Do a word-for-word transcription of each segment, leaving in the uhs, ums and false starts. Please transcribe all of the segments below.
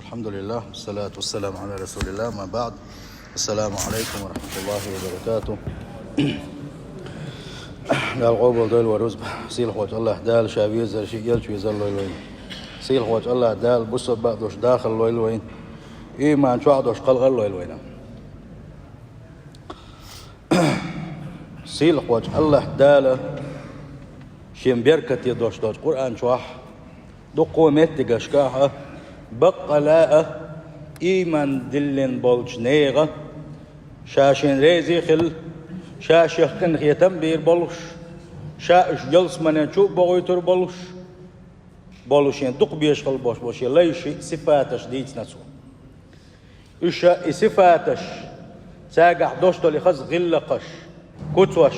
الحمد لله، والصلاة والسلام على رسول الله، أما بعد. السلام عليكم ورحمة الله وبركاته. Дала къобал дойла вай рузба. Сийлахьволчу АллахӀ Дала Ша везар, Шен элча везар лойла вайна. Сийлахьволчу АллахӀ Дала бусалба а долуш дахар лойла вайна. Ийман чохь а долуш кхалгӀар лойла вайна. Сийлахьволчу АллахӀ Дала Шен беркате долуш долчу Къуръан чохь дуккха меттигашкахь а, баккъала а, ийман диллина болчу нехан, Ша Шена реза а хилла, Ша Шех къинхетам а бийр болуш, Ша уьш ялсамане чу а бохуьйтур болуш, болу Шен дукха безаш хила болуш болу Шен лайши сифаташ дийцина Цо. Уьш и сифаташ, цаьргахь долуш долу и хаза гӀиллакхаш, куцаш,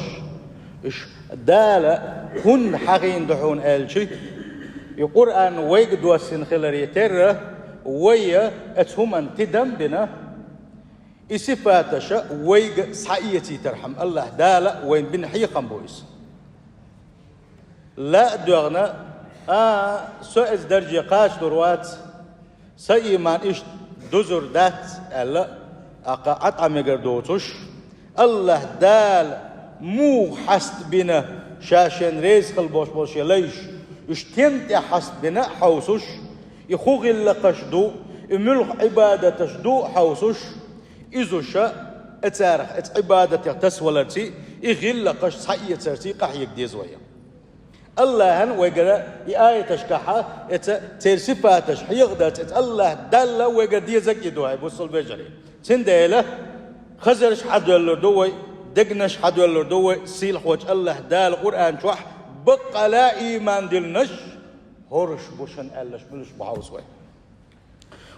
уьш Дала хӀунда хьахийна ду хьуна аьлча, и Къуръан вайга доссина хиларе терра, вай а оцу хӀуманна тидам а бина, и сифаташ вайга схьаэцийтархьама, АллахӀ Дала вайна бина хьехам бу иза. Ла а доьгӀна, а, со иза дарже кхачалур вац, сан ийман иштта дузур дац аьлла, тӀаккха Ӏа тӀе мегар доцуш, АллахӀ Дала муха хьаста бина Ша Шена реза хила болуш болу Шен лайш, уьш стенна тӀе хьаста бина а хьовсуш, и хӀун гӀиллакхаш ду, и муьлха Ӏибадаташ ду а хьовсуш, иза уьш а царах, оцу Ӏибадатех тасаваларций, и гӀиллакхаш схьаэцарций къахьега деза вай. АллахӀан вайгара и аяташкахь а, оцу церан сифаташ хьехадарца, оцу АллахӀ Далла вайгара дезарг и ду, хӀай бусалба вежарий. Цундела хазарш хьадоьллур ду вай, дегнаш хьадоьллур ду вай, сийлахьволчу АллахӀ Дала Къуръан чохь баккъала а ийман диллинарш хӀорш бу шуна аьлларш муьлш бу хьовса вай.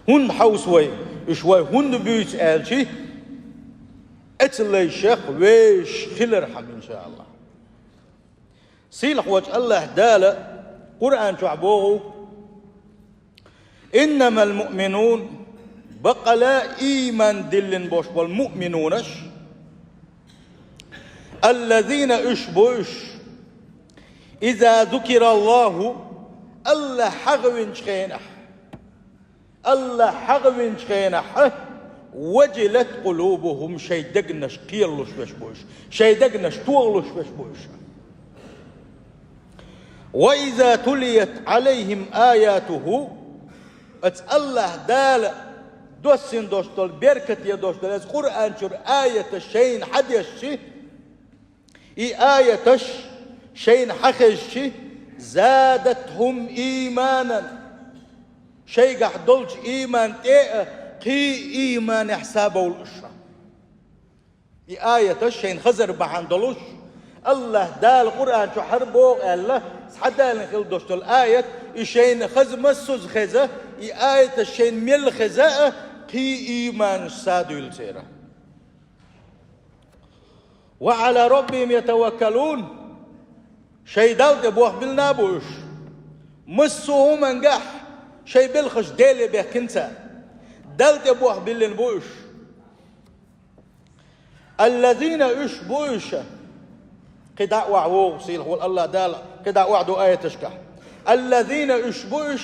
ХӀунда хьовса вай, уьш вай хӀунда буьйцу аьлча, оцу лайшех вешаш хилархьама, иншааллахӀ. Сийлахьволчу АллахӀ Дала Къуръан чохь боху: «Иннамал муъминун», баккъала а ийман диллина болуш болу муъминунаш, «аллазина», уьш бу уьш, «иза зукираллаху», АллахӀ хьахавинчу хенахь, АллахӀ хьахавинчу хенахь, «важилат къулубухум», шайн дегнаш кхералуш беш бу уьш, шайн дегнаш тохалуш беш бу уьш. «Ва иза тулият Ӏалайхим аятуху», оцу АллахӀ Дала доссина долуш долу, беркате долуш долу оцу Къуръан чуьра аяташ шайна хьадешча, и аяташ шайна хьахезча, «задатхум ийманан», шайгахь долчу ийман тӀе а кхин ийманехь сабовлу уьш. И аяташ шайна хазар бахьана долуш, АллахӀ Дала Къуръан чу хӀара боху аьлла, схьадалина хила долуш долу аят, и шайна хаза массуза хеза, и аяташ шайна мел хеза а, кхин ийманаш садуьйлу церан. «Ва Ӏала раббихим ятаваккалун». Шайн Далла тӀе бохбиллина а бу уьш. Массо а хӀумангахь шайн белхаш Деле бехкина цара. Далла тӀе бохбиллина бу уьш. «Аллазина», уьш бу уьш. КхидӀа а охьавогӀу сийлахь волу АллахӀ Дала, кхидӀа а охьаду аяташкахь. «Аллазина», уьш бу уьш,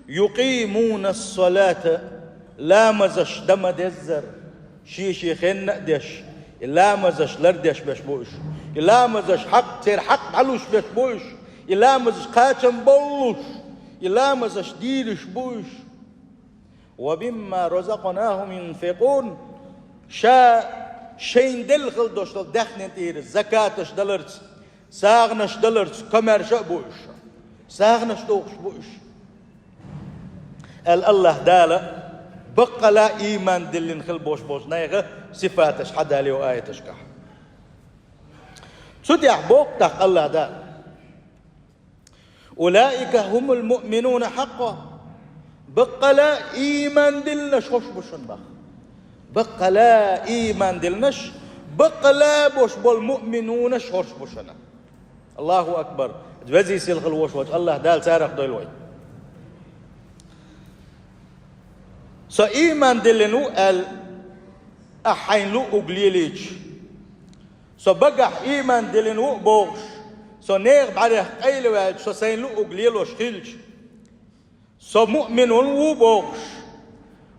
«юкъимунассалата», ламазаш дан ма-деззара, шен-шен хенна а деш, и ламазаш лардеш беш бу уьш. И ламазаш хьакъ, церан хьакъ дӀалуш беш бу уьш. И ламазаш кхачам боллуш, и ламазаш дийраш бу уьш. «Ва мимма разакънахум юнфикъун». Ша шайна делла хила долуш долу даьхнин тӀера закаташ даларца, сагӀанаш даларца комаьрша а бу уьш. СагӀанаш дохуш бу уьш. Аьлла АллахӀ Дала баккъала а ийман диллина хила болуш болчу нехан сифаташ хьадалайо аяташкахь. Цу тӀехь боху тӀаккха АллахӀ Дала: «Улаика хумул муъминуна хьакъкъа». Баккъала а ийман диллинарш хӀорш бу шуна боху. Баккъала а ийман диллинарш, баккъала а болуш болу муъминунаш хӀорш бу шуна. АллахӀу акбар! Везий сийлахь волуш волчу АллахӀ Дала царах дойла вай. Со ийман диллина ву аьлла, ахь хьайна луъург лелийча, со багахь ийман диллина ву а бохуш, со нехан бӀаьрех къайлаваьлча, со сайна луъург лелош хилча, со муъминун ву бохуш,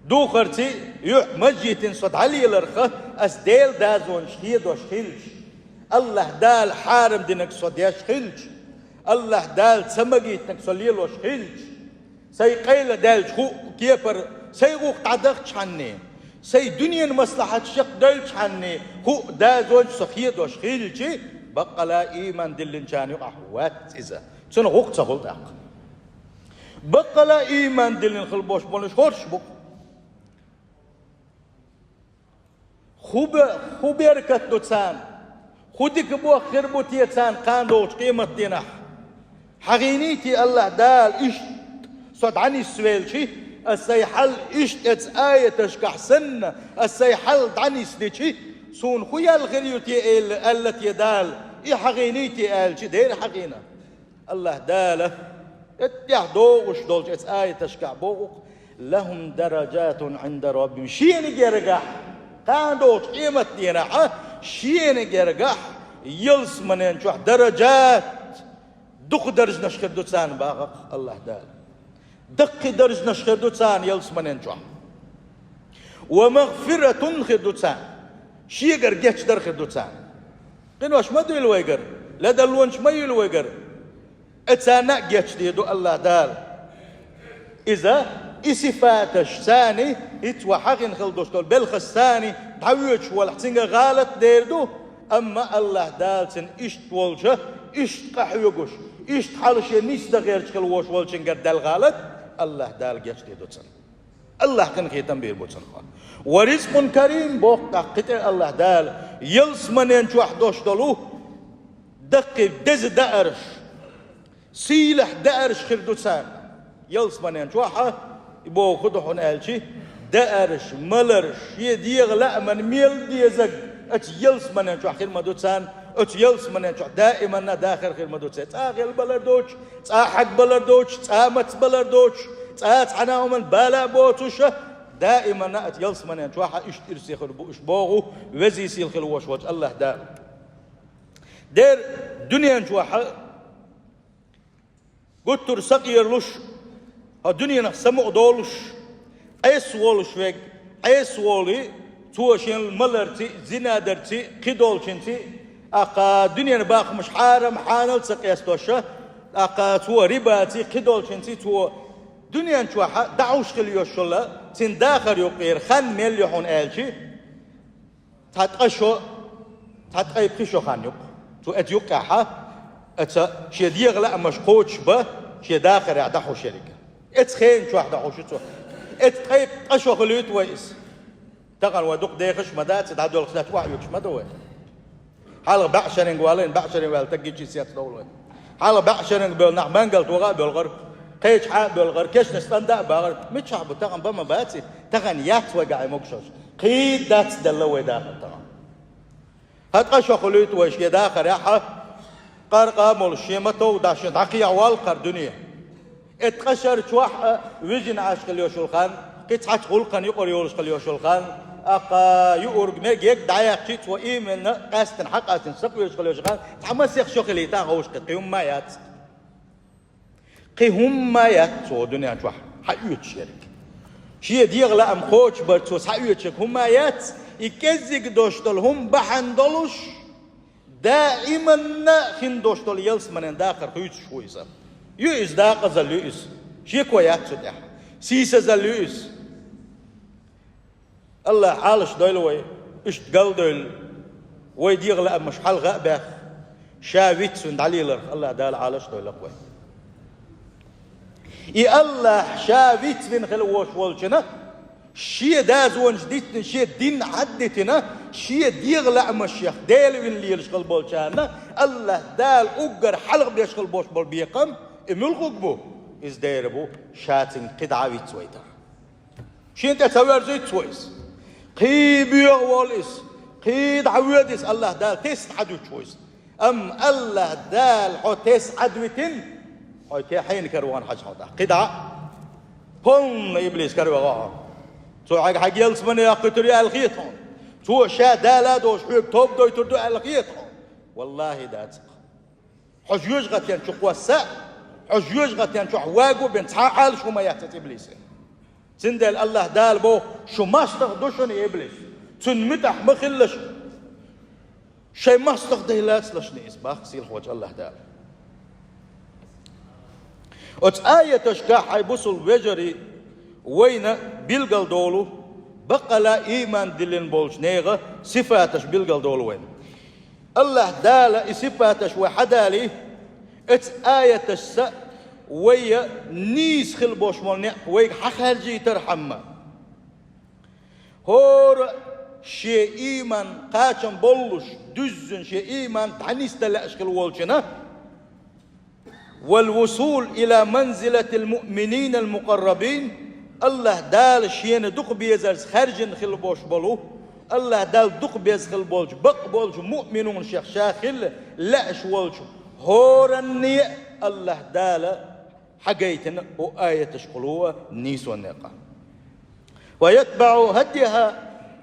Духарций юхь масжитин со дӀалеларх, ас Делан дазонаш хедош хилча, АллахӀ Дала хьарам динарг со деш хилча, АллахӀ Дала ца магийтинарг со лелош хилча, сай къайла даьлча хӀуъа кепара сай гӀулакх дӀадахча хьанне, сай дуьнен маслахьат шек дойлча хьанне, хӀуъа дазонаш со хедош хилча, баккъала иман диллинчарна юкъахь вац иза. Цунах гӀулакх ца хуьлу тӀаккха. Баккъала иман диллина хила болуш болуш хорш бу. ХӀун бе-, хӀун беркат ду царна? ХӀун дика боху хир бу те царна кхана догӀучу къематдийнахь? Хьахийний те АллахӀ Дала иштта со дӀанисвелчи, ас сайн хьал иштта эцу аяташкахь санна, ас сайн хьал дӀанисдичи, суна хӀун ял хир ю те аьлла, аьлла те Дала, и хьахийний те аьлчи, дера хьахийна. АллахӀ Дала, эттехь догӀуш долчу эцу аяташкахь боху-кх: «Лахум даражатун Ӏинда Раббихим». Шена гергахь, кхана долчу къематдийнахь, шена гергахь ялсаманен чохь даражат, дукха даржанаш хир ду царна бахарх АллахӀ Дала. Даккхий даржанаш хир ду царна ялсаманен чохь. «Ва магфиратун» хир ду царна. Шегара гечдар хир ду царна. Къинош ма дуьйла вайгара, ледарлонаш ма юьйла вайгара. Э, царна а гечдийр ду АллахӀ Дала. Иза, и сифаташ царний, хӀинца вай хьахийна хила долуш долу белхаш царний дӀавоьдуш волахь, цуьнга гӀалат дер ду, амма АллахӀ Дала цуьнан иштта волча, иштта къахьоьгуш, иштта хьал шен нисдан гӀерташ хила волуш волчуьнгара даьлла гӀалат, АллахӀ Дала гечдийр ду цунна. АллахӀ къинхетам бийр бу цунах. «Ва ризкъун карим», боху тӀаккха кхин тӀе АллахӀ Дала, ялсаманен чохь долуш долу даккхий деза даарш, сийлахь даарш хир ду царна. Ялсаманен чохь а, и боху хӀун ду хьуна аьлчи, даарш, маларш, шен дегӀан лааман мел дезаг оцу ялсаманен чохь хир ма ду царна, оцу ялсаманен чохь даиманна а дахар хир ма ду церан. ЦӀа гӀелбалар доцуш, цӀа хьагбалар доцуш, цӀа мацбалар доцуш, цӀа цхьана а хӀуманна бала а боцуша, даиманна а ялсаманен чохь а иштта ирсе хир бу уьш боху, везий сийлахь хила волуш волчу АллахӀ Дала. Дера дуьнен чохь а гуттар а сакъералуш, хьо дуьненах самукъадолуш, Ӏеса волуш верг, Ӏеса волий, цо шен маларций, зинадарций, кхидолчуьнций, тӀаккха дуьненан бахамаш хьарам, хьанал ца къестоша, тӀаккха цо рибаций, кхидолчуьнций цо дуьнен чохь а дӀахьуш хила йолуш йолу, цуьнан дахар юккъера хан мел ю хьуна аьлчи, цхьа ткъа шо, цхьа ткъе пхи шо хан ю-кх. Цо эца юккъехь а, эца шен дегӀан лаамаш кхочушбан, шен дахарехь дӀахьуш ерг. Эца хенан чохь дӀахьуш ю цо. Эца ткъе ткъа шо хуьлуьйту вай иза. Тахана вай дукха дехаш а ма дац, дӀадоьлхуш дац, охьаоьгуш ма ду вай. Хьалха бӀе шеринг валийна, бӀе шеринг ваьлла стаг гичи сец довла вай. Хьалха бӀе шеринг боьлла нах мангал тоха а боьлхура, кхечахьа а боьлхура, кешнаш цӀанда а бахара. Мичахь бу тахана, бан ма баций, тахана яц вай гахь могушаллаш. Кхин дац делла вай дахар тахана. ХӀан ткъа шо хуьлуьйту вай шен дахарехь а, къаркъа а молуш, шен ма-тов дашна, дӀакхехьа воллу кхара дуьне. Эца ткъа шар чохь а вижина Ӏаш хила йолуш йолу хан, кхин цхьацца гӀуллакхана юкъара йолуш хила йолуш йолу хан, тӀаккха юург мега дӀаяьккхичи а цо ийманна къаьстина, хьакъастина сакъоьруш хила йолуш хан, цхьа масех шо хилийта а ховшахкхетта, кхин хӀумма а яц. Кхин хӀумма а яц цо дуьнен чохь схьаоьцуш ерг. Шен дегӀан лаам кхочушбарца цо схьаоьцуш ерг хӀумма а яц, и кӀеззиг долуш долу хӀума бахьана долуш, даиманна а хин долуш долу ялсаманен дахар хуьйцуш ву иза. Ю иза, декъазалла ю иза. Шеко яц цу тӀехь. Сийсазалла ю иза. АллахӀа Ӏалаш дойла вай, иштта галдойла, вай дегӀан лаамаш хьалха а баьхна, Ша вицвина дӀалеларх АллахӀ Дала Ӏалаш а дойлакх вай. И АллахӀ Ша вицвина хила вош волчунна, Шен дазонаш дитина, Шен дин Ӏаддитина, Шен дегӀан лаамашех Дела вина лелаш хила болчарна АллахӀ Дала уггар хьалха беш хила бош болу бекхам, и муьлхарг бу? Иза дера бу, Ша цуьнга кхидӀа а вицвайтар. Шен тӀе ца верзуьйту цо иза. Кхин боьха волу иза, кхин дӀавоьду иза, АллахӀ Дала тесна хьадуьтуш ву иза. Амма АллахӀ Дала хьо тесна хьадвитина, хьо ке хьайна каравахана хьажа хьо тӀаккха. КхидӀа а полна иблис караваха хьо. Цо хьайга хьайга ялсамане яккхуьйтур ю аьлла хета хьуна. Цо ша Дала а долуш хьоьга тоба дойтур ду аьлла хета хьуна. ВаллахӀи, дац-кх. Хьо жоьжахатен чу кхосса а, хьо жоьжахатен чохь ваго а бен цхьа а Ӏалаш хӀума яц оцу иблисан. Цундела АллахӀ Дала боху: «Шу мостагӀа ду шуна, иблис. Цунна муьтӀахь ма хилалаш. Шайн мостагӀа дай лацалаш шуна иза», — боху сийлахьчу АллахӀ Дала. Оцу аяташкахь, хьайн бусулба вежарий, вайна билгалдолу, баккъала ийман диллина болчу нехан сифаташ билгалдолу вайна. АллахӀ Дала и сифаташ вай хьадалий, оцу аяташца вай нийса хила болуш болу некъ вайга хьахаьржийтархьама, хӀора шен ийман кхачам боллуш, дуьззина шен ийман дӀанисдан лаьаш хила волчунна, «Вал вусул ила манзилатил муъмининал мукъаррабин», АллахӀ Дала шена дукха безарца хаьржина хила болуш болу, АллахӀ Дала дукха беза хила болчу, бакъ болчу муъминунех ша хила лаьаш волчу хӀоранне а АллахӀ Дала хьагайтина оцу аяташкахула нийсонан некъ. «Ва ятбаӀу хӀадияха»,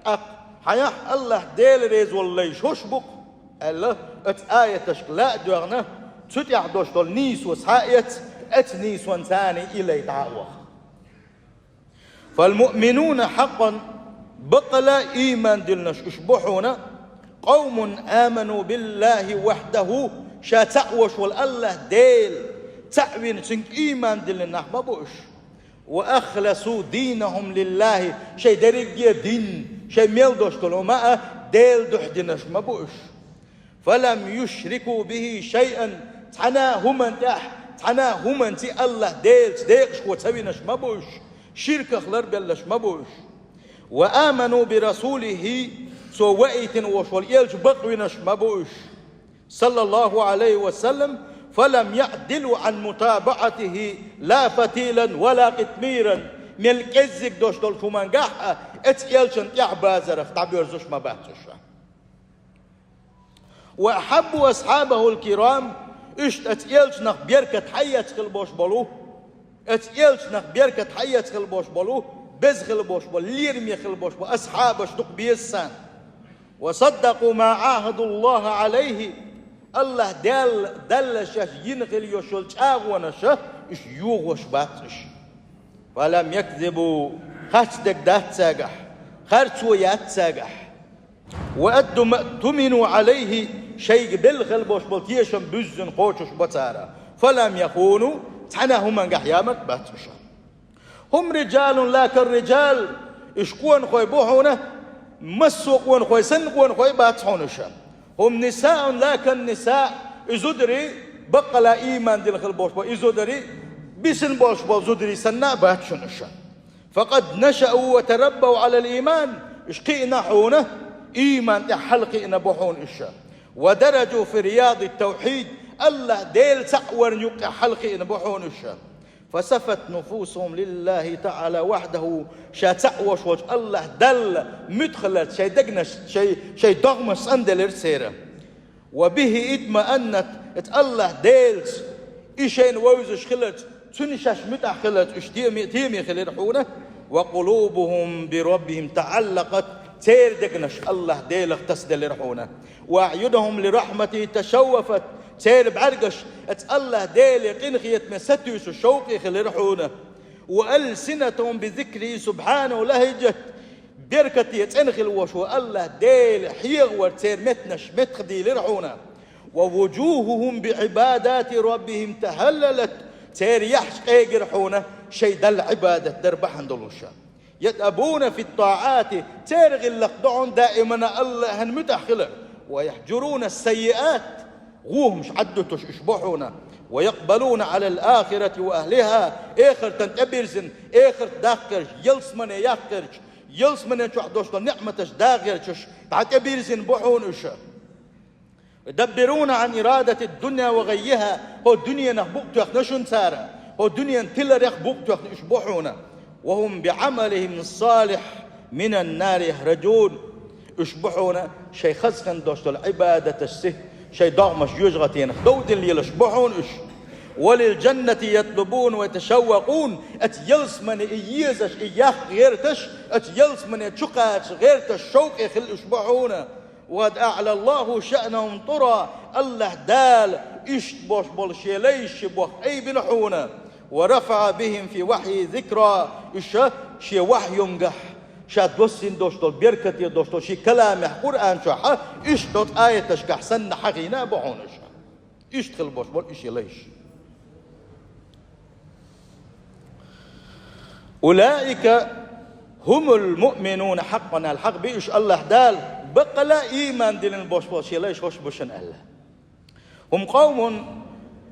тӀаккха хьан яхь АллахӀ Делан резавалла лайш хӀорш бу-кх, аьлла, оцу аяташка ла а доьгӀна, цу тӀехь долуш долу нийсо схьа а эцна, оцу нийсонца и лай дӀа а вахна. «Фал муъминуна хьакъан», баккъала ийман диллинарш уьш бу хьуна, «къавмун аману биллахӀи вахьдахӀу», ша цхьаъ волуш волу АллахӀ Дела цхьаъ вина, цуьнга ийман диллина нах ма бу уьш. «Ва ахласу динахӀум лиллахӀи», шайн дерриге а дин, шайн мел долуш долу хӀума а Делан дуьхьа динарш ма бу уьш. «Фалам юшрику бихӀи шайъан», цхьана а хӀуманна тӀехь, цхьана а хӀуманца АллахӀ Делаца декъашхо ца винарш ма бу уьш, ширках ларбелларш ма бу уьш. «Ва аману би расулихӀи», цо ваийтина волуш волу элча бакъвинарш ма бу уьш. «СаллаллахӀу ӀалайхӀи ва саллам», «фалам яӀдилу Ӏан мутабаӀатихӀи ла фатилан ва ла къитмиран», мел кӀеззиг долуш долчу хӀумангахь а оцу элчанна тӀаьхьабазарах дӀабоьрзуш ма бац уьш. «Ва ахьаббу асхьабахӀул кирам», иштта оцу элчанах беркат хьаэца хила болуш болу, оцу элчанах беркат хьаэца хила болуш болу, беза хила болуш болу, лераме хила болуш болу асхьабаш дукха беза царна. «Ва саддакъу ма ӀахӀадуллахӀа ӀалайхӀи», АллахӀ Дала, Далла шаьш йина хила йолуш йолу чӀагӀонаш а уьш йохош бац уьш. «Фалам якзибу», харц дерг дац цаьргахь, харцо яц цаьргахь. «Ва адду ма тумину ӀалайхӀи», шайга белла хила болуш болу тешам буьззина кхочуш бо цара. «Фалам яхуну», цхьана а хӀумангахь ямарт бац уьш. «ХӀум рижалун ла кар рижал», уьш къонахой бу хьуна, массо а къонахой санна къонахой бац хьуна уьш. «ХӀум нисаун ла кан ниса», и зударий, баккъала ийман дина хила болуш болу и зударий, бисина болуш болу зударий санна а бац шуна уьш. «Факъад нашау ва тараббау Ӏалал ийман», уьш кхиъна хьуна, ийман тӀехь хьалакхиъна бу хьуна уьш. «Ва даражу фи рияди тавхьид», АллахӀ Дела цхьаъ варна юккъехь хьалакхиъна бу хьуна уьш. «Фасафат нуфусухум лиллахӀи таӀала вахьдахӀу», ша цхьаъ волуш волчу АллахӀ Далла муьтӀахь хиларца шайн дегнаш, шайн, шайн догӀмаш цӀанделира церан. «Ва бихӀи итмааннат», оцу АллахӀ Делаца, и шайна вевзаш хиларца, цуьнан шаьш муьтӀахь хиларца уьш теме, теме хилира хьуна. «Ва къулубухум би раббихӀим таӀаллакъат», церан дегнаш АллахӀ Делах тасаделира хьуна. «Ва аӀюнухум ли рахьматихӀи ташаввафат», церан бӀаьргаш оцу АллахӀ Деле къинхетаме сатуьйсуш шовкъе хилира хьуна. «Ва алсинатухум би зикрихӀи субхьанахӀу лахӀижат», беркате цӀена хила волуш волу АллахӀ Дела хьехавар церан меттанаш меттахдийлира хьуна. «Ва вужухӀухум би Ӏибадати раббихӀим тахӀаллалат», церан яххьаш къегира хьуна шайн Далла Ӏибадат дар бахьана долуш. «ЯтӀабуна фит-таӀати», церан гӀиллакх ду хьуна даимана АллахӀан муьтӀахь хилар. «Ва яхӀжуруна ас-саййиат», гӀо хӀумаш Ӏаддуьтуш уьш бу хьуна. «Ва якъбалуна Ӏалал ахирати ва ахӀлихӀа», эхартан тӀебирзина, эхарт даккхарш, ялсамане яккхарш, ялсамане чохь долуш долу неӀматаш дагӀерчаш дӀа тӀебирзина бу хьуна уьш. «Даббируна Ӏан ирадатид-дунья ва гӀаййихӀа», хӀо дуьненах букъ тоьхна шуна цара, хӀо дуьненан тиларех букъ тоьхна уьш бу хьуна. «Ва хӀум би Ӏамалихим ас-салихь минан-нари яхӀражун», уьш бу хьуна шайн хазахана долуш долу Ӏибадаташца шайн догӀмаш жоьжахатенах довдина лелаш бу хьуна уьш. «Ва лил-жаннати ятлубун ва яташаввакъун», оцу ялсамане и езаш, и яккха гӀерташ, оцу ялсамане чу кхача гӀерташ шовкъе хила уьш бу хьуна. «Ва къад аӀла АллахӀу шаънахӀум тура», АллахӀ Дала иштта болуш болу шен лайш ши боху айбина хьуна. «Ва рафаӀа бихӀим фи вахӀйихӀи зикра», уьш Шен вахьюнгахь, ша доссийна долуш долу, беркате долуш долу шен каламехь Къуръан чохь, иштта долу аяташкахь санна хьахийна а бу хьуна ша. Иштта хила болуш болу и шен лайш. «Улаика хумул муъминуна хьакъан», аьлла, хьакъ бу уьш, АллахӀ Дала, баккъала а ийман диллина болуш болу шен лайш хӀорш бу шуна аьлла. «Хум къавмун»,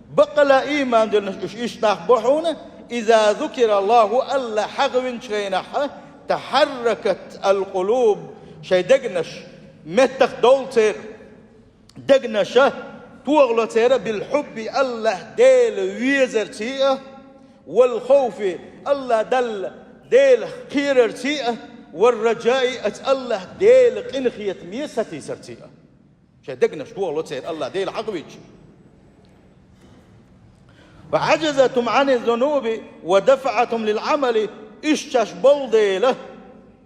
баккъала а ийман диллинарш уьш иштта нах бу хьуна, «иза зукира АллахӀу», АллахӀ хьахавинчу хенахь, «тахьарракат алкъулуб», шайн дегнаш меттах довлу церан, дегнаша тохало церан, «билхьубби», АллахӀ Дела везарций а, «вал хавфи», АллахӀ Далла Дела кхерарций а, «вар раджаи», аца АллахӀ Дела къинхетаме сатийсарций а. Шайн дегнаш тохало церан АллахӀ Дела хьахавича. «Ва хьаджазатум Ӏани зунуби ва дафаӀатум лил Ӏамали», уьш шаьш болу дела,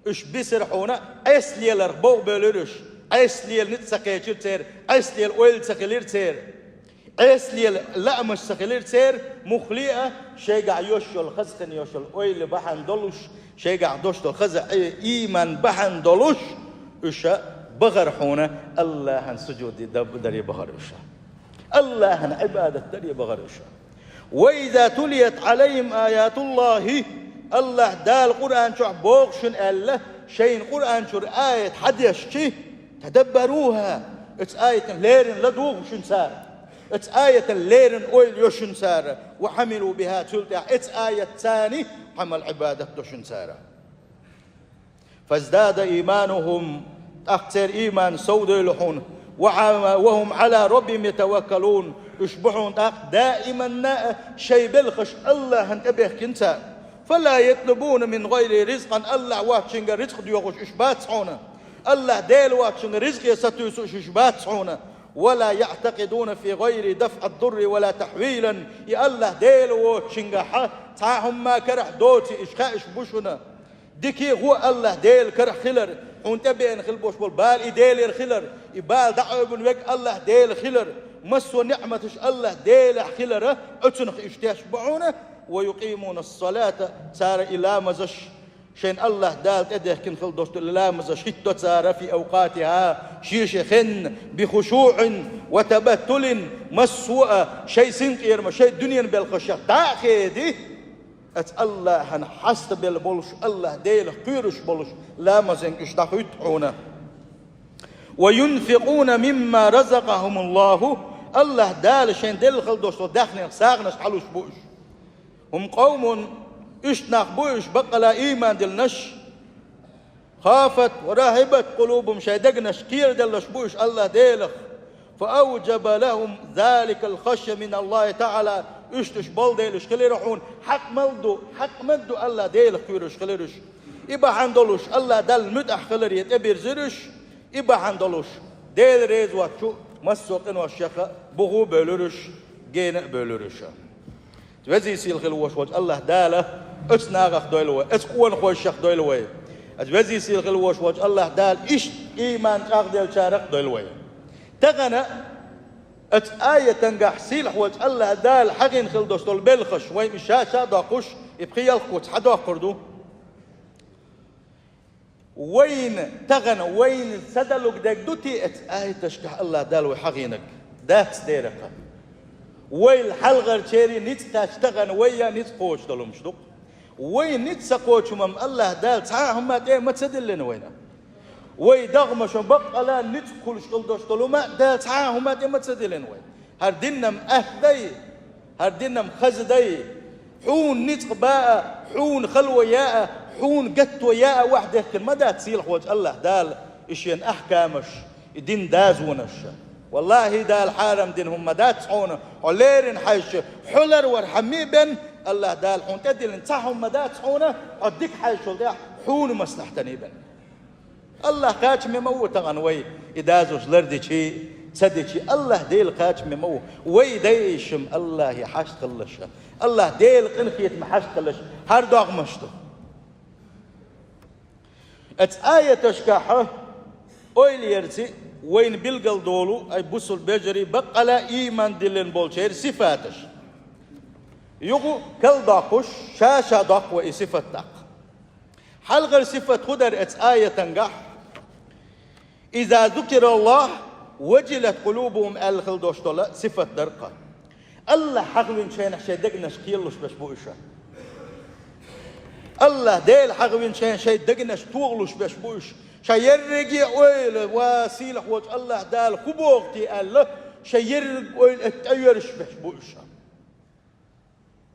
уьш бисира хьуна, Ӏеса леларх бовбевлира уьш, Ӏеса лела ницкъ ца кхечира церан, Ӏеса лела ойла ца хилира церан, Ӏеса лела лаамаш ца хилира церан, муххале а шайгахь йолуш йолу хаза хин йолуш йолу ойла бахьана долуш, шайгахь долуш долу хаза Ӏе-, ийман бахьана долуш, уьш бахара хьуна АллахӀан сужуд д-, даре бахара уьш. АллахӀан Ӏибадат даре бахара уьш. «Ва иза тулият Ӏалайхим аятуллахӀи», АллахӀ Дала Къуръан чохь боху шуна аьлла, шайна Къуръан чуьра аят хьадешчи, «тадаббаруха», оцу аятан леррина ладугӀу шуна цара. Оцу аятан леррина ойла йо шуна цара, «ва Ӏамилу биха», цул тӀаьхьа оцу аятца Ӏамал-Ӏибадат до шуна цара. «Фаздада ийманухум», тӀаккха церан ийман совдевлла хьуна, «ва Ӏа-, ва хум Ӏала раббихим ятаваккалун», уьш бу хьуна тӀаккха даиманна а шайн белхаш АллахӀан тӀе бехкина цара. «Фала ятлубуна мин гӀайрихи ризкъан», АллахӀ воцчуьнга ризкъ доьхуш уьш бац хьуна. АллахӀ Дела воцчуьнга ризкъе сатуьйсуш уьш бац хьуна. «Ва ла яӀтакъидуна фи гӀайрихи дафӀад-дарри ва ла тахьвилан». И АллахӀ Дела воцчуьнгахьа цхьа а хӀумма карахь доций, уьш хаьа уьш бу шуна. Дика а, хӀун а АллахӀ Дела карахь хилар, хьуна тӀебеана хила болуш болу бала и Делера хилар, и бала дӀакъевлина верг АллахӀ Дела хилар, массо а ниӀматаш АллахӀ Делехь хилара, оцунах уьш тешаш бу хьуна, «ва юкъимуна ас-салата», цара и ламазаш, шайн АллахӀ Дала тӀедехкина хила долуш долу ламазаш хӀиттадо цара, «фи авкъатиха», шен-шен хенна, «би хушуӀин ва табаттулин», массо а шайн синкъерамах, шайн дуьненан белхашех дӀа а хеди, оцу АллахӀан хьастабелла болуш, АллахӀ Делах кхоьруш болуш ламазенга уьш дӀахуьтту хьуна. «Ва юнфикъуна мимма разакъахумуллахӀу», АллахӀ Дала шайн делла хила долуш долу даьхнех сагӀанаш хьалуш бу уьш. «Хум къавмун», уьш нах бу уьш, баккъала а ийман диллинарш, «хафат ва рахьибат къулубухум», шайн дегнаш кхераделларш бу уьш АллахӀ Делах. «Фа авджаба лахум заликал хашйа мин АллахӀи таӀала», уьш уьш болу дела уьш хилира хьуна, хьакъ ма ду, хьакъ ма ду АллахӀ Делах кхоьруш хилира уьш. И бахьана долуш АллахӀ Далла муьтӀахь хиларе тӀебирзира уьш, и бахьана долуш Дела реза воцчу массо а къиношех буху а бевлира уьш, гена а бевлира уьш. Везий сийлахь хила волуш волчу АллахӀ Дала оцу нахах дойла вай, оцу къонахойшех дойла вай. Оцу везий сийлахь хила волуш волчу АллахӀ Дала иштта ийман чӀагӀделлачарах дойла вай. Тахана оцу аятангахь сийлахь волчу АллахӀ Дала хьахийна хила долуш долу белхаш, вай и ша-ша доккхуш, и пхи-ялх куц хьадоккхур ду. Вайна тахана, вайна са далуг дерг ду те оцу аяташкахь АллахӀ Дала вай хьахийнарг? Дац дера-кх. Вайл хьалхарчерий ницкъ кхаьчча тахана вай а ницкъ кхочуш долу хӀумаш ду-кх. Вай ницкъ ца кхочу хӀуманна АллахӀ Дала цхьа а хӀума тӀе ма ца диллина вайна. Вай догӀмашна баккъала а ницкъ хуьлуш хила долуш долу хӀума Дала цхьа а хӀума тӀе ма ца диллина вай. ХӀара дин-м атта дай, хӀара дин-м хаза дай, хьуна ницкъ баа, хьуна хало яа, хьуна гатто яа ваьхьа дехкина ма дац сийлахь волчу АллахӀ Дала и шен ахькамаш, и дин дазонаш. ВаллахӀи, Дала хьарам дина хӀума ма дац хьуна, хьо леррина хьаьжча, хьо ларвар хьан ма бен, АллахӀ Дала хьуна тӀедиллина цхьа хӀума ма дац хьуна, хьо дика хьаьжчул тӀехь хьуна маслахьтана бен. АллахӀ кхачаме ма ву тахана вай, и дазош лардичи, ца дичи, АллахӀ Дела кхачаме ма ву. Вай дайшим АллахӀе хьашт хилалаш, АллахӀ Дела къинхетаме хьашт хилалаш, хӀара догӀмаш ду. Оцу аяташкахь ойла ярци вайна билгал долу, ай бусул бежарий баккъала а ийман диллина болчеран сифаташ. Юха кал доккхуш, ша-ша доккху вай и сифат даккха. Хьалхара сифат хӀун дара оцу аятангахь? «Иза зукираллахӀ, важилат къулубухӀум», аьлла хила долуш долу сифат дара-кх. АллахӀ хьахавинчу хенахь шайн дегнаш кхералуш берш бу уьш. АллахӀ Дела хьахавинчу хенахь шайн дегнаш тохалуш берш бу уьш. Ша ерриге а ойла, ва сийлахьволчу АллахӀ Дала хӀун боху те аьлла, шайн ерриге а ойла тӀеоьрзуш берш бу уьш.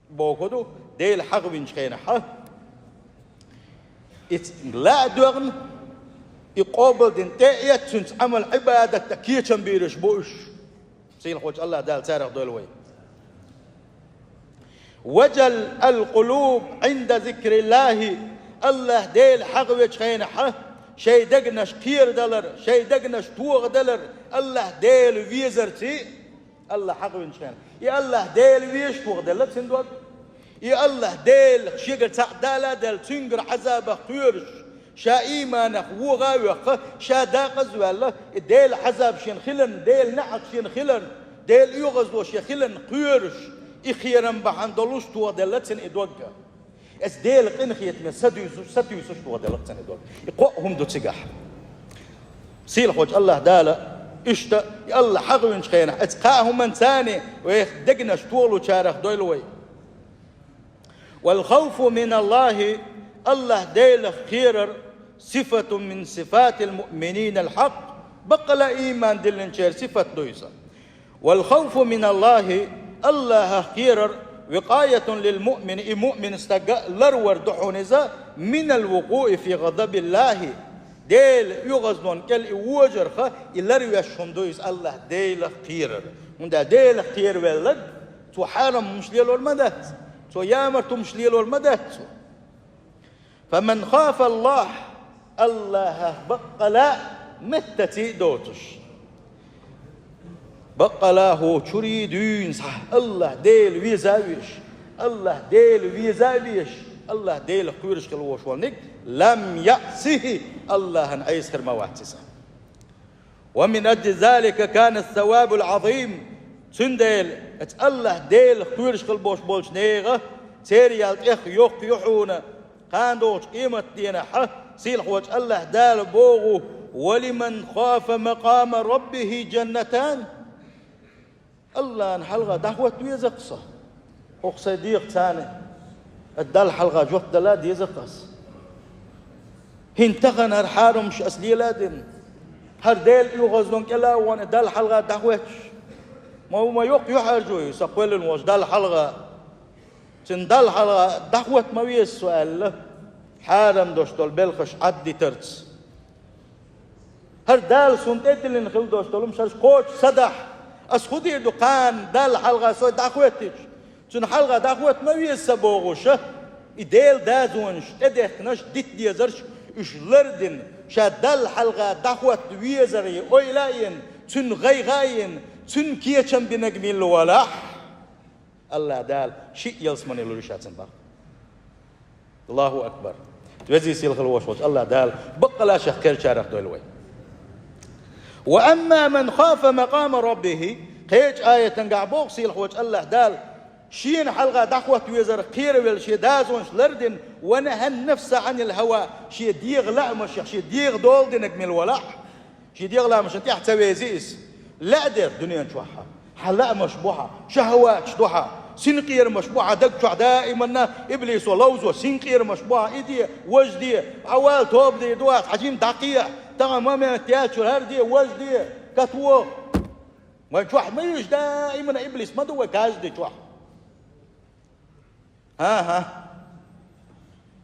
Боху ду, Дела хьахавинчу хенахь, и ц-, лаа а доьгӀна, и къобалдина тӀе а эцна, цуьнца Ӏамал-Ӏибадат а кечам бийраш бу уьш. Сийлахьволчу АллахӀ Дала царах дойла вай. «Важалат къулубухӀум Ӏинда зикриллахӀи», АллахӀ Дела хьахавечу хенахь, шайн дегнаш кхерадалар, шайн дегнаш тохадалар, АллахӀ Дела везарций, АллахӀ хьахавинчу хенахь. И АллахӀ Дела везаш тохаделла цуьнан дог. И АллахӀ Дела шегара цхьаъ дала а даьлла, цуьнгара Ӏазабах кхоьруш, ша ийманах вогӀа а воьхна, ша декъаза а ваьлла, и Делан Ӏазаб шена хиларна, Делан неӀалт шена хиларна, Делан оьгӀазло шена хиларна кхоьруш, и кхерам бахьана долуш тохаделла цуьнан и дог. Иза Делан къинхетаме сатуьйсуш, сатуьйсуш тохаделла цуьнан и дог. И кхоъ хӀума ду цигахь. Сийлахьволчу АллахӀ Дала иштта, и АллахӀ хьахавинчу хенахь, оцу кхаа хӀуманца вайх дегнаш тохалучарах дойла вай. «Вал хавфу миналлахӀи», АллахӀ Делах кхерар, «сифатун мин сифатил муъмининал хьакъ», баккъала ийман диллинчеран сифат ду иза. «Вал хавфу миналлахӀи», АллахӀах кхерар, «викъаятун лил муъмин», и муъмин стага ларвар ду хьуна иза, «минал вукъуи фи гӀазабиллахӀи», Делан оьгӀазлонна кӀел и вожарх и ларвеш хӀума ду иза АллахӀ Делах кхерар. ХӀунда Делах кхеравелларг, цо хьарам хӀумаш лелор ма дац, цо ямарт хӀумаш лелор ма дац цо. «Фаман хафаллахӀ», АллахӀах баккъала меттаций а доцуш. Баккъала хӀокху чуьра дуьйна схьа АллахӀ Дела веза а везаш, АллахӀ Дела веза а везаш, АллахӀ Делах кхоьруш хила волуш волниг, «лам яӀсихӀи», АллахӀан Ӏеса хир ма вац иза. «Ва мин аджли залика кана ас-савабул Ӏазим». Цундела, оцу АллахӀ Делах кхоьруш хила болуш болчу нехан церан ял тӀех йоккха ю хьуна, кхана долчу къематдийнахь, сийлахьволчу АллахӀ Дала боху: «Ва лиман хафа макъама раббихӀи джаннатан». АллахӀна хьалха дӀахӀотта веза-кх со. ХӀокху сайн дегӀаца, аса Далла хьалха жоп дала деза-кх ас. ХӀинца тахана хӀара хьарамаш ас лела а дина, хӀара Делан оьгӀазлонна кӀел а вахана, Далла хьалха дӀахӀоьттуш, ма ву, ма йоккха юьхьӀаьржо ю сан кхоьллина волчу Далла хьалха. Цуьнан Далла хьалха дӀахӀотта ма веза со аьлла, хьарам долуш долу белхаш Ӏаддитарца. ХӀара Дала суна тӀедиллина хила долуш долу хӀумаш хӀорш кхочуш ца дахь, ас хӀун дийр ду кхана Далла хьалха со дӀахӀоьттича? Цуьнан хьалха дӀахӀотта ма веза сан бохуш, и Делан дозанаш, тӀедехкинарш, дита дезарш, уьш лардина, ша Далла хьалха дӀахӀотта везаре ойла а йина, цуьнан гӀайгӀа а йина, цуьнан кечам бинарг милла валахь, АллахӀ Дала шиъ ялсамане лур ю ша цуьнан бакъ. АллахӀу акбар! Везий, сийлахь волуш волчу АллахӀ Дала баккъала Шех кхерчарах дойла вай. «Ва амма ман хафа макъама раббихӀи», кхечу аятангахь боху сийлахь волчу АллахӀ Дала, Шена хьалха дӀахӀотта везарх кхеравелла, шен дозанаш лардина, «ва нахӀан нафса Ӏанил хӀава», шен дегӀан лаамашех шен дегӀ дола динарг мила валахь, шен дегӀан лаамашна тӀаьхьа ца вези иза. Лаьа дера дуьнен чохь хьан лаамаш бу хьан, шахӀаваташ ду хьан, синкъерамаш бу хьан, даг чохь даиманна иблисо ловзо, синкъерамаш бу хьан, и де, важа де, хьан вала тоба де ду аса, хьан жима дӀакхехьа, тахана момент яьллачуьра хӀара де, важа де, катвогӀа. Вайн чохь ма ю иза, даиманна иблис ма ду вай каждый чохь. ХӀан-хӀа.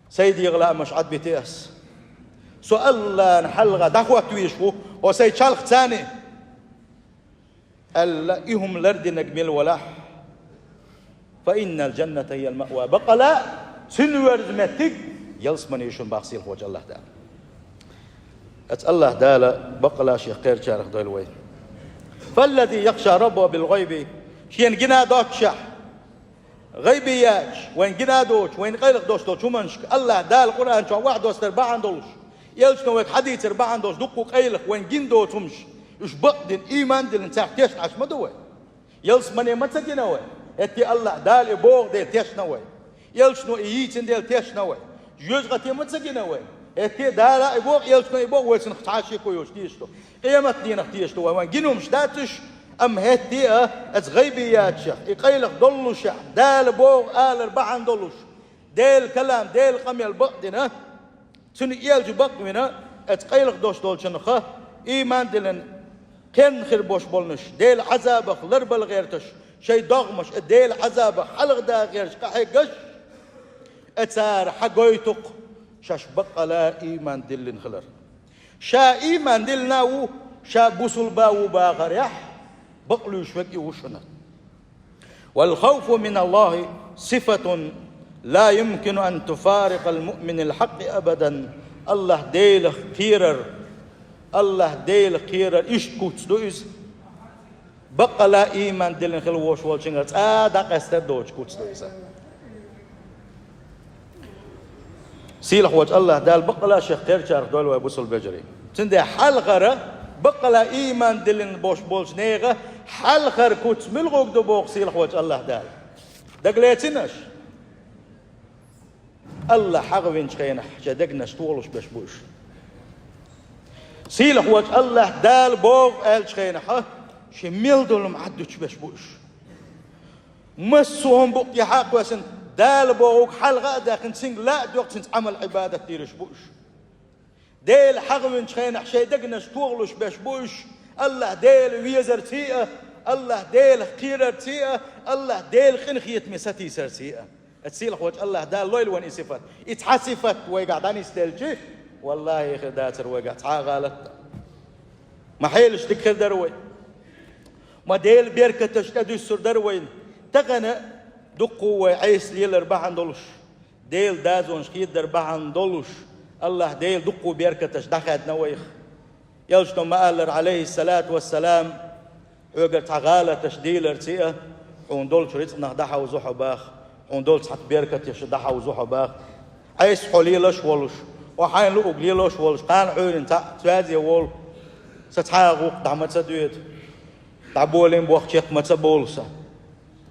Сайн дегӀан лаамаш Ӏадбити ас. Со АллахӀна хьалха дӀахӀотта везаш ву, хьо сайн чалх царни, аьлла, и хӀума лардинарг мила валахь, «фа иннал джанната хӀиял маъва». Баккъала цуьнан верза меттиг ялсамани ю шуна боху сийлахь волчу АллахӀ Дала. Аса АллахӀ Дала баккъала Шех кхерчарах дойла вай. «Фаллази яхша раббахӀу бил гӀайби», шена гина а доццушехь, гӀайбияташ, вайн гина а доцуш, вайна къайлаха долуш долчу хӀуманашка АллахӀ Дала Къуръан чохь вахьйо достар бахьана долуш, элчано вайга хьадийцар бахьана долуш, дуккха къайлаха вайна гина доцу хӀумаш, уьш бакъдина, ийман диллина, царах тешна Ӏаш ма ду вай. Ялсамане ма ца гина вай, хӀетте АллахӀ Дала и боху дела тешна вай. Элчано и йийцина дела тешна вай. Жоьжахате ма ца гина вай. ХӀетте а Дала а боху, элчано а боху, вай цунах цхьа а шеко йоцуш теша ду. Къематдийнах теша ду вай, вайн гина хӀумнаш дац уьш, амма хӀетте а, аса гӀайбияташех, и къайлаха доллушехь, Дала боху алар бахьана долуш, Делан калам, Делан къамел бакъдина, Цуьнан элча бакъвина, аса къайлаха долуш долчунах ийман диллина, кхерна хир болуш болнаш, Делан Ӏазабах ларбала гӀерташ, шайн догӀмаш а Делан Ӏазабах хьалхадан гӀерташ къахьегаш, а цара хьагойту-кх шаьш баккъала ийман диллина хилар. Ша ийман диллина а ву, ша бусулба а ву бахарехь, бакълуьйш верг и ву шуна. والخوف من الله صفة لا يمكن أن تفارق المؤمن الحق أبدا. АллахӀ-Делах кхерар, АллахӀ-Делах кхерар иштта куц ду иза. Баккъала ийман диллина хила волуш волчуьнгара цкъа а дӀакъаьстар доцуш куц ду иза. Сийлахь волчу АллахӀ-Дала баккъала Шех кхерчарах дойла вай, бусулба вежарий. Цундела хьалхара, баккъала ийман диллина болуш болчу нехан хьалхара куц муьлхарг ду боху сийлахь волчу АллахӀ-Дала? Дагалецина аша? АллахӀ хьагӀвинчу хенахь шайн дегнаш тохалуш берш бу уьш. Сийлахь волчу АллахӀ-Дала боху аьллачу хенахь шен мел долу хӀума Ӏаддуьтуш берш бу уьш. Массо а хӀума букъ тӀехьа а кхоьссина, Дала бохург хьалха а даьккхина, цуьнга ла а доьху, цуьнца Ӏамал-Ӏибадат дийраш бу уьш. Дела хьагӀвинчу хенахь шайн дегнаш тохалуш берш бу уьш, АллахӀ-Дела везарций а, АллахӀ-Делах кхерарций а, АллахӀ-Делан къинхетаме сатийсарций а. Аса сийлахь волчу АллахӀ-Дала лойла вайна и сифат. И цхьа сифат вайгахь дӀанисделчи, валлахӀи, хир дацара вайгахь цхьа а гӀалат а. Ма хьелаш дика хир дара вай. Ма Делан беркаташ тӀедуьссур дара вайна. Тахана дуккха а вай Ӏеса лелар бахьана долуш, Делан дозанаш хедар бахьана долуш, АллахӀ-Дела дуккха а беркаташ дӀахаьдна вайх. Элчано ма-аллара, Ӏалайхиссалату вассалам: «Хьоьгара цхьа гӀалаташ дийларций а, хьуна долчу рицкъанах дӀахьовзо хьо бах, хьуна долчу цхьацца беркатех дӀахьовзо хьо бах». Ӏеса хьо лелаш а волуш, хьо хьайна луург лелош а волуш, кхана Ӏуьйранна цхьаъ цоьза а волу, сан цхьа а гӀуллакх дӀа ма ца доьду, дӀаболийна боху чекх ма ца болу сан.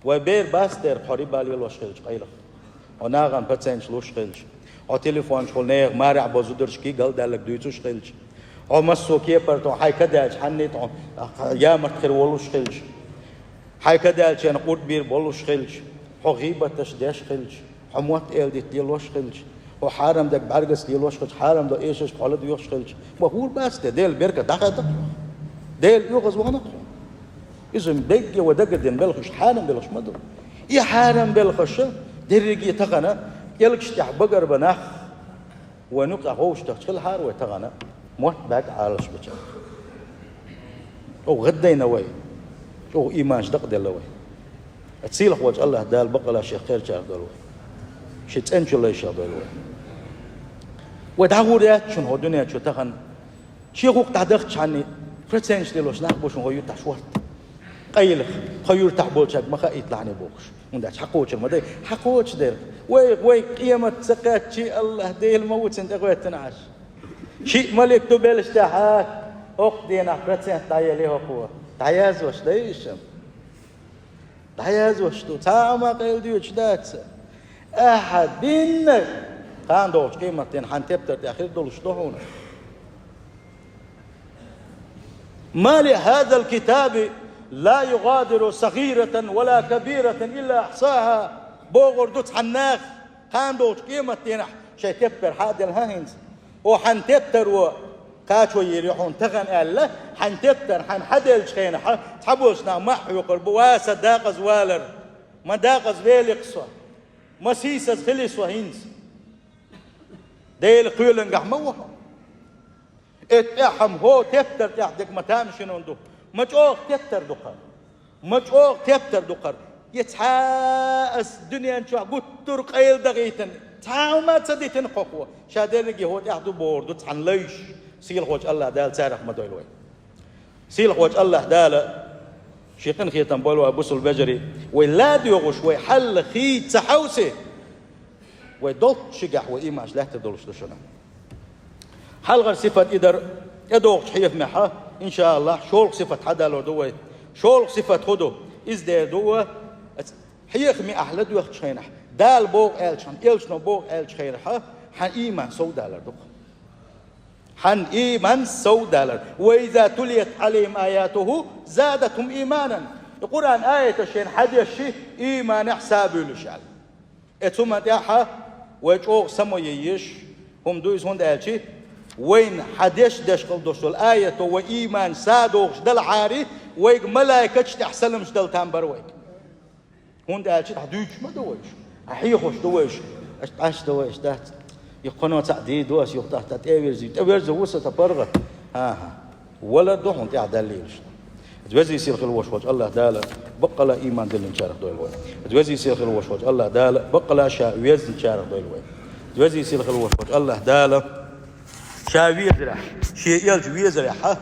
Вай бер бац дера хьо риба лелош хилча къайлаха, хьо нахана проценташ луш хилча, хьо телефончухула нехан марехь болу зударшкий галдаьлларг дуьйцуш хилча, хьо массо а кепара тхуна хьайн ка даьлча хьанний тхуна ямарт хир волуш хилча, хьайн ка даьлча шена къурд бийр болуш хилча, хьо гӀийбаташ деш хилча, хьо мотт эладита лелош хилча, хьо хьарам дерг бӀаьргаш лелош хилча, хьарам долу эшашка хьо ладоьгӀуш хилча, ма хӀур бац те, Делан беркат дӀахаьдда-кх хьуна. Дела оьгӀаз вахана-кх хьуна. Иза берриге вай дагардина белхаш, хьарам белхаш ма ду. И хьарам белхаш дерриге тахана кӀелгаш тӀехь багар бан нах, вайн юкъахь вовшахтахча хилахьара вай тахана, мотт бӀаьрг Ӏалаш бечара. ЧӀогӀа гӀаддайна вай, чӀогӀа ийманаш дакъаделла вай. Аса сийлахь волчу АллахӀ-Дала баккъала Шех кхерчарах дойла вай. Шен цӀеначу лайшах дойла вай. Вай дӀагӀур яц шуна хӀокху дуьнен чу тахана. Шен гӀуллакх дӀадахча хьанний, проценташ лелош нах бу шуна хӀокху юьртахь шортта. Къайлаха, тхан юьртахь болчаьрга ма хаийталахьаний бохуш. ХӀунда аьлча хьан кхочур ма дай, хьан кхочуш дерг. Вай, вай къемат ца кхаьччи, АллахӀ-Дела ма ву цунна тӀегӀоьттина Ӏаш. Шиъ малик ду белшаш тӀехь, хӀокху дийнахь процент дӀаелий хӀокхо. ДӀаязвеш дай иша? ДӀаязвеш ду, цхьа а ма къайладоьдуш дац. Ахьа диннарг, кхана догӀучу къематдийнахь хьан тептар тӀехь хир долуш ду хьуна. «ما لهذا الكتاب لا يغادر صغيرة ولا كبيرة إلا أحصاها», бохур ду цхьана наха, кхана догӀучу къематдийнахь шайн тептар хьа а делла хӀан хӀинца. О, хьан тептаро кхачо йийр ю хьуна тахана аьлла, хьан тептар хьан хьаделлачу хенахь, цхьаболчу наха мах хьоькхур бу: «Ва, сан декъаза валар, ма декъаза великх со, ма сийсаза хили со хӀинца». Делан кхоьлингахь ма ву хьо. Эцу тӀехь хӀума хӀокху тептар тӀехь дерг ма тамашийна ду. Ма чӀогӀа тептар ду кхара. Ма чӀогӀа тептар ду кхара. Я цхьа а аса дуьнен чохь гуттар а къайладахийтина, цхьа а хӀума а ца дитина кхоьхьо. Ша дерриге хӀокху тӀехь ду бохур ду цхьана лайш. Сийлахь волчу АллахӀ-Дала царах ма дойла вай. Сийлахь волчу АллахӀ-Дала шен къинхетам бойла вай, бусулба вежарий. Вай ладоьгӀуш, вай хьал хийца ца хьовсе, вай долччигахь вай ийманаш лаьттар долуш ду шуна. Хьалхара сифат и дара, тӀедогӀучу хьехамехь, иншааллахӀ, шолгӀа сифат хьадалор ду вай. ШолгӀа сифат хӀун ду? Иза дер ду вай, хьехаме ахь ладоьгӀучу хенахь, Дала боху аьллачу хенахь, элчано боху аьллачу хенахь, Хьан ийман совдалар ду-кх. Хьан ийман совдалар. «وإذا تليت عليهم آياته زادتهم إيمانا». И Къуръан аяташ шоашта хьадеш, ийманехь сабуьйлуш аьлла. Э, цу ма тӀехьа вай чӀогӀа самояйеш хӀума ду иза, хӀунда аьлча вайна хьадеш деш хила долуш долу аято вай ийман са дохуш далахьара, вайга малайкаташ тӀехь саламаш дала там бара вайга. ХӀунда аьлча тӀехь дуьйцуш ма ду вайша, хьехош ду вайша. Аша Ӏаш ду вайша дац. И кхано цхьаъ дийр ду аса, юха тӀе а вирзий, тӀе верза ву сан паргӀат. ХӀан-хӀа. Вала ду хьуна тӀехь Далла лелаш. Везий сийлахь хила волуш волчу АллахӀ Дала баккъала ийман диллинчарах дойла вай. Везий сийлахь хила волуш волчу АллахӀ Дала баккъала ша везначарах дойла вай. Везий сийлахь хила волуш волчу АллахӀ Дала ша везарехь, шен элча везарехь,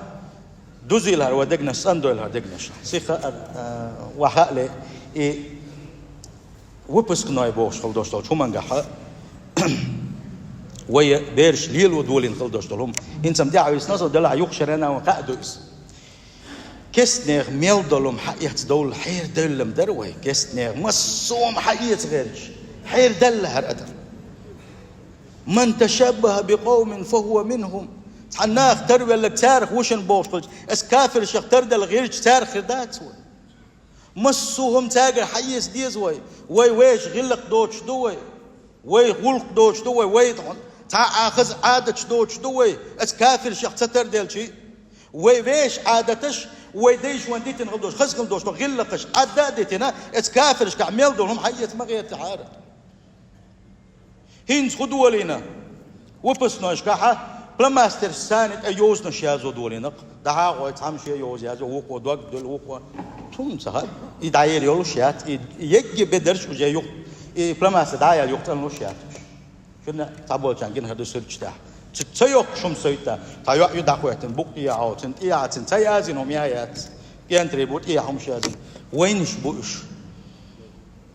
дузийла хӀара вай дегнаш, цӀандойла хӀара дегнаш. Сиха а, а, ваха а ле, и выпускной бохуш хила долуш долчу хӀумангахьа вай бераш лело долийна хила долуш долу хӀума. ХӀинца-м тӀаьхьа висна со, делахь юха шарана ван кхаъ ду иза. Кестнех мел долу хьаэцна довла хьерадевллам дара вай. Кестнех массо а хьаэца гӀерташ, хьерадалла хӀара адам. «من تشبه بقوم فهو منهم». Цхьа нах тарвелларг царах ву шуна бохуш хилча, аса кафиршах тардала гӀирча царах хир дац вай. Массо а хӀума цаьргара хьаэца деза вай. Вай вешан гӀиллакх доцуш ду вай. Вай гӀуллакх доцуш ду вай. Вай цхьа а хаза Ӏадаташ доцуш ду вай. Аса кафиршах ца тарделчий. Вай вешан Ӏадаташ, вай дайша вайна дитина хила долуш, хаза хила долуш, гӀиллакхаш Ӏадда а дитина, аса кафиршкахь мел долу хӀума хьаэца ма гӀертахьара. ХӀинца хӀун долийна? Выпускнойшкахьа фломастерш санна тӀе йозанаш язо долийна-кх. ДӀахьа а гӀой, цхьаммо шен йоза язйо, вукхо дог дуьллу, вукхо. Цунна ца хаьа. И дӀаер йолуш яц, и егги бедарш уже юха, и фломастер дӀаяьлла юха цӀанлуш яц уьш. Шуна цхьаболчарна гина хир ду суьрташ тӀехь. Ца, ца йоккхуш хӀума сойтта. Цхьа йоӀ ю дӀахӀоьттина, букъ тӀехьа хьовсина, тӀехьа цуьнан ца язйина хӀума я яц. КӀентарий бу тӀехьа хӀумаш язйина. Вайнаш бу уьш.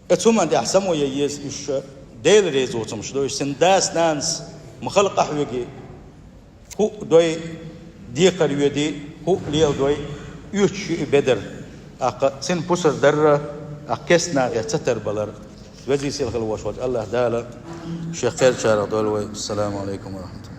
Оцу хӀуманна тӀехь само ян еза уьш, Делан реза воцурш ду уьш, цуьнан дас-нанас ма хала къахьоьгий, хӀуъ дой, декхар йоьдий, хӀуъ леладой, оьцуш ю и бедар. ТӀаккха цуьнан пусар дарра, тӀаккха кестнахе ца тарбалар. Везий сийлахь хила волуш волчу АллахӀ Дала шен кхерчарах дойла вай. Ассаламу алейкум ва рахматуллах.